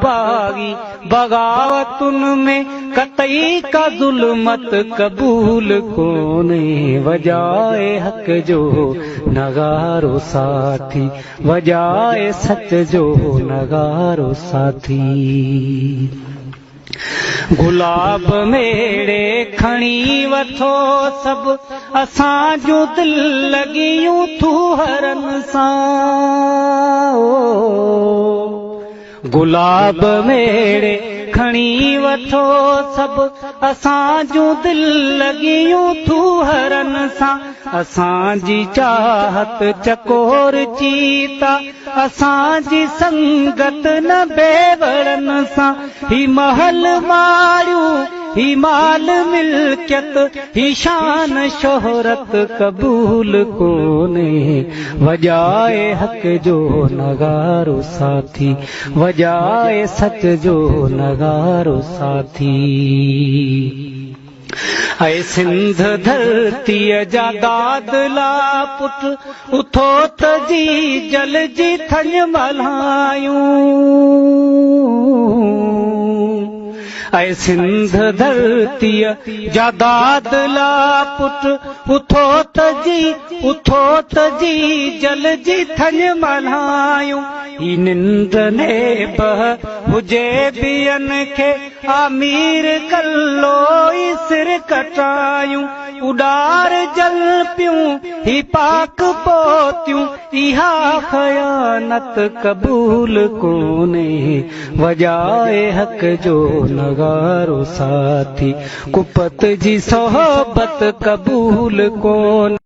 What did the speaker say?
باغي بغاوتن ۾ قطعي ڪا ظلمت قبول ڪونهي وڄائي حق جو نغارو ساٿي وڄائي سچ جو نغارو ساٿي. گلاب ميڙي کڻي وٺو سڀ اسان جون دل لڳيون ٿوهرن سان گلاب ميڙي کڻي وٺو سڀ اسان جون دل لڳيون ٿوهرن سان اسان جي چاهت چڪور چيتا اسان جي سنگت نه بيوڙن سان، هي محل ماڙيون، هي مال ملڪيت، هي شان شهرت قبول ڪونهي، وڄائي حق جو نغارو ساٿي، وڄائي سچ جو نغارو ساٿي. اي سنڌ ڌرتيء جا دادلا پٽ، اٿو ته جي جل جي ٿڃ ملهايون. اي سنڌ ڌرتيء جا دادلا پٽ، اٿو ته جي، اٿو ته جي جل جي ٿڃ ملهايون. هي ننڊ نيبهه هجي ٻين کي. آ مير ڪلو ئي سر ڪٽايون، اڏار جل پيون، هي پاڪ پوتيون، اها خيانت قبول ڪونهي، وڄائي حق جو نغارو ساٿي، ڪپت جي صحبت قبول ڪونهي.